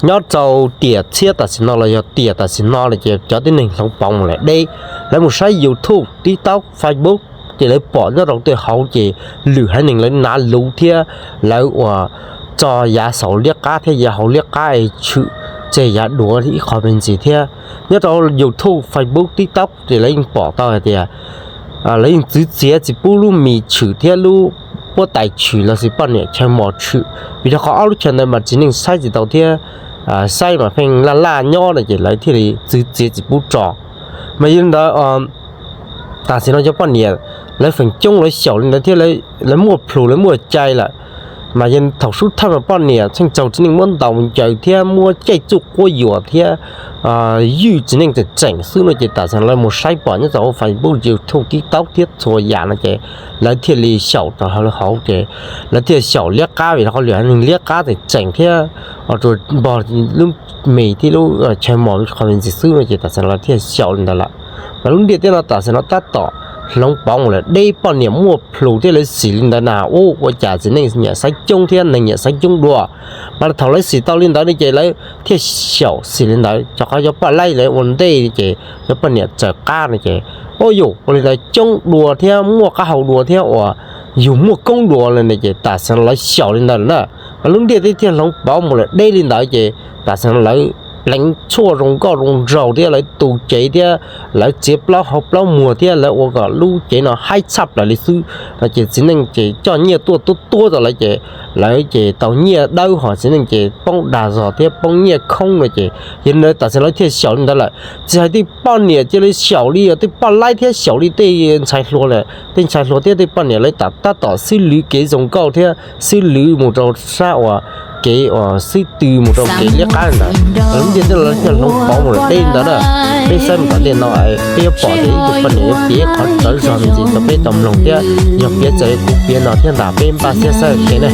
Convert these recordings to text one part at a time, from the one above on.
Nyob rau tiam txhiab tam sim no los yog tiam tam sim no no ces cov tib neeg hloov pauv mus lawm deb, lawv mus saib YouTube, TikTok, Facebook, ces lawv pom nyob rau tej hauv ces lwm haiv neeg lawv hnav luv thiab lawv uas tso yav saum liab qab thiab yav hauv liab qab es tshwm tseg yav duav ib qho me ntsis thiab. Nyob rau YouTube, Facebook, TikTok ces lawv yeej pom tau hais tias lawv yeej txwv txiav tsis pub lub mis tshwm thiab lub puab tais tshwm los sis poj niam chaw mos tshwm, vim rau qhov ob lub chaw ntawd mas txiv neej saib tsis tau thiab saib mas pheej laj laj nyob no ces lawv thiaj li txwv txiav tsis pub tso. Mas yog li ntawd tam sim no cov poj niam lawv feem coob lawv xyaum li ntawd thiab lawv muaj plhus lawv muaj cai lawm. Mas yog thaum xub thawj mas poj niam txheej txaug txiv neej muab ntaus ncaws thiab muab caij txuj quab yuam thiab ywj txiv neej tseem tseem xwb no ces tam sim no lawv mus saib pom nyob rau hauv Facebook, YouTube, TikTok thiab txhua yam no ces lawv thiaj li xyaum rau hauv lawv hauv ces lawv thiaj xyaum liab qab vim rau qhov lwm haiv neeg liab qab tseem tseem thiab ua rau npog lub mis thiab lub chaw mos qho me ntsis xwb no ces tam sim no lawv thiaj xyaum li ntawd lawm. Mas lub ntiaj teb no tam sim no tab tom hloov pauv mus lawm deb, poj niam muaj plhus thiab lawv xis li ntawd na, ua cas txiv neej nyiam saib coob thiab neeg nyiam saib coob dua. Mas thaum lawv xis tau li ntawd no ces lawv thiaj xyaum xis li ntawd, rau qhov cov poj laib lawv ua ntej ces cov poj niam txawm qab no ces, ua yuj, ua li ntawd coob dua thiab muaj qab hau dua thiab uas yus muaj koob dua li no ces tam sim no lawv xyaum li ntawd lawm na. Mas lub ntiaj teb thiaj hloov pauv mus lawm deb li ntawd ces tam sim no lawv pleev tshuaj zoo nkauj zoo nraug thiab lawv tu cev thiab lawv txiav plaub hau plaub muag thiab lawv ua kom lub cev no haib tshaj plaws li xwb no ces txiv neej ces coj nyiaj tuaj tuab tuab rau lawv ces lawv ces tau nyiaj dawb hos txiv neej ces poob dag zog thiab poob nyiaj khoob no ces yog li ntawd tam sim no lawv thiaj xyaum li ntawd lawm. Tsis hais tej poj niam cia li xyaum li, tej poj laib thiab xyaum li tej ntxhais hluas lawm, tej ntxhais hluas thiab tej poj niam lawv tab tom xib lwv kev zoo nkauj thiab xib lwv mus rau sab uas kev uas xib tw mus rau kev liab qab ntawd. Lub ntiaj teb no lawv thiaj hloov pauv mus lawm deb ntawd na. Peb saib mus tom ntej no peb yuav pom tias ib tug poj niam yuav piav qhov txawv zog me ntsis rau peb tau mloog thiab yog piav txawv kuv piav no thiab ntag, peb npaj siab saib ua ke na.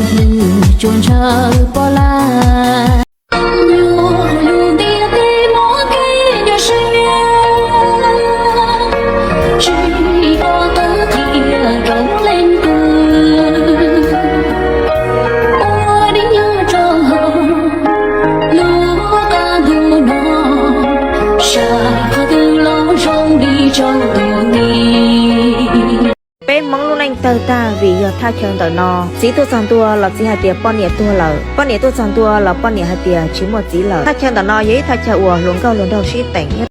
Peb Hmoob lub neej tawg tag vim yog thaj chaw ntawm no. Txiv tuaj txog ntua los txiv hais tias poj niam tuag lawm, poj niam tuaj txog ntua los poj niam hais tias tsis muaj txiv lawm. Thaj chaw ntawm no yog ib thaj chaw uas hluas nkauj hluas nraug sib teem nyob